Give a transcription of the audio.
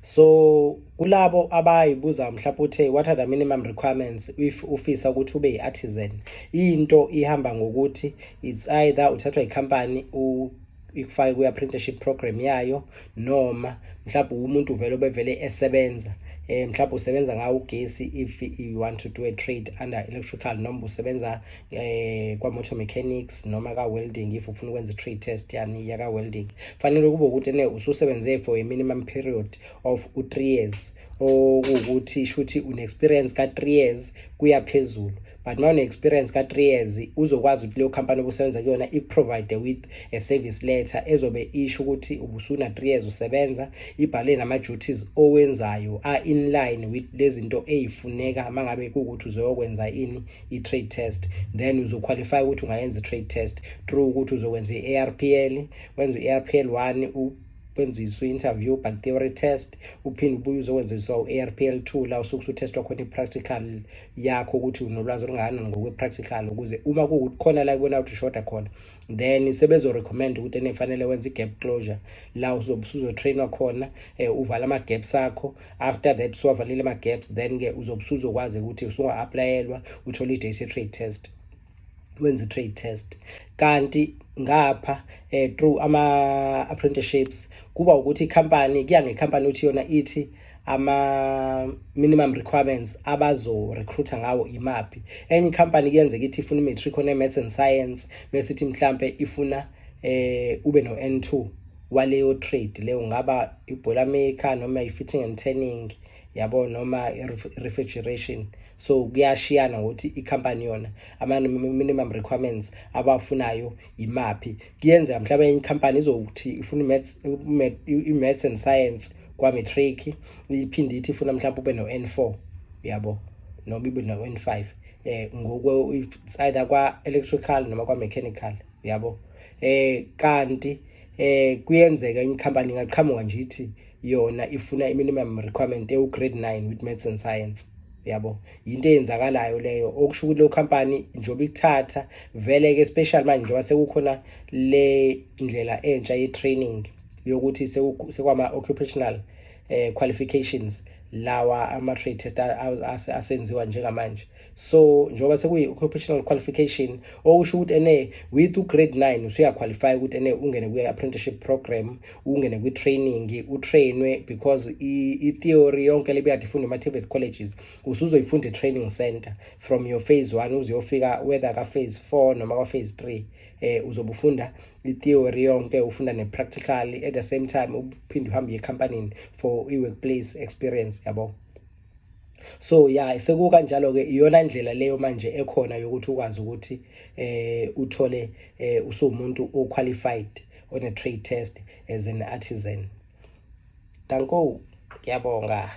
So kulabo abayibuza mhlawumbe uthe, "What are the minimum requirements if ufisa ukuthi ube yi-artisan?" Into ihamba ngokuthi it's either uthathwa ikhampani ikufake kwi-apprenticeship program yayo, noma mhlawumbe umuntu vele obevele esebenza, mhlawumbe usebenza ngawo ugesi if you want to do a trade under electrical, noma usebenza kwa motor mechanics noma ka welding. If ufuna ukwenza trade test yani yaka welding, fanele kube ukuthi ene ususebenze for a minimum period of u3 years, okuwukuthi shuthi une experience ka 3 years kuya phezulu. But uma une-experience ka-3 years, uzokwazi ukuthi leyo company obusebenza kuyona ikuprovide with a service letter ezobe isho ukuthi ubusuna 3 years usebenza, ibhale nama-duties owenzayo are in line with lezi zinto ey'funeka uma ngabe kuwukuthi uzoyokwenza ini, i-trade test. Then uzoqualify ukuthi ungayenza i-trade test through ukuthi uzokwenza i-ARPL, wenze i-ARPL 1, wenziswa i-interview but theory test, uphinde ubuye uzokwenziswa u-ARPL 2, la usuke usutestwa khona i-practical yakho ukuthi unolwazi olungakanani ngokwe-practical, ukuze uma kuwukuthi khona la kubona ukuthi ushoda khona, then sebezo-recommend ukuthi enifanele wenze i-gap closure, la uzobe usuzotrainwa khona, uvala ama-gaps akho. After that, usuwavalile ama-gaps, then-ke uzobe usuzokwazi ukuthi usunga-applyelwa, uthole i-date ye-trade test, wenze i-trade test. Kanti ngapha through ama apprenticeships kuba ukuthi ikhampani, kuya ngekhampani ukuthi yona ithi ama minimum requirements abazo recruiter ngawo imaphi. Enye ikhampani kuyenzeka ithi ifuna i-matric one maths and science, bese ithi mhlambe ifuna ube no N2 waleyo trade leyo, ngaba i-boiler maker noma i-fitting and turning, yabo, noma i-refrigeration. So kuyashiyana ngokuthi ikhampani yona ama minimum requirements abafunayo imaphi. Kuyenzeka mhlawumbe enye ikhampani izokuthi ifuna i-maths and science kwa-matric, iphinde ithi ifuna mhlawumbe ube no-N4, yabo, noma ibe no-N5 ngokwe it's either kwa electrical noma kwa mechanical, yabo. Kanti kuyenzeka enye ikhampani ingaqhamuka nje ithi yona ifuna i-minimum requirement ewu grade 9 with maths and science, yabo. Into eyenzakalayo leyo, okusho ukuthi leyo company njengoba ikuthatha vele ke, special manje njengoba sekukhona le ndlela entsha ye-training yokuthi sekwama occupational qualifications lawa ama trade test asenziwa njengamanje. So njengoba sekuyi occupational qualification, okusho ukuthi ene with u-grade 9 usuyaqualify ukuthi ene ungene kwi apprenticeship program, ungene kwi training, utrainwe, because i theory yonke lebeyade ifunda ema TVET colleges usuzoyifunda e-training center from your phase 1 uzuyofika whether ka phase 4 noma ka phase 3. Uzobe ufunda i-theory yonke, ufunda ne-practical at the same time, uphinde uhambe uye ecompanyini for i-workplace experience, yabo. So yeah, sekukanjalo ke, iyona ndlela leyo manje ekhona yokuthi ukwazi ukuthi uthole usuwumuntu o-qualified on a trade test as an artisan. Danko, ngiyabonga.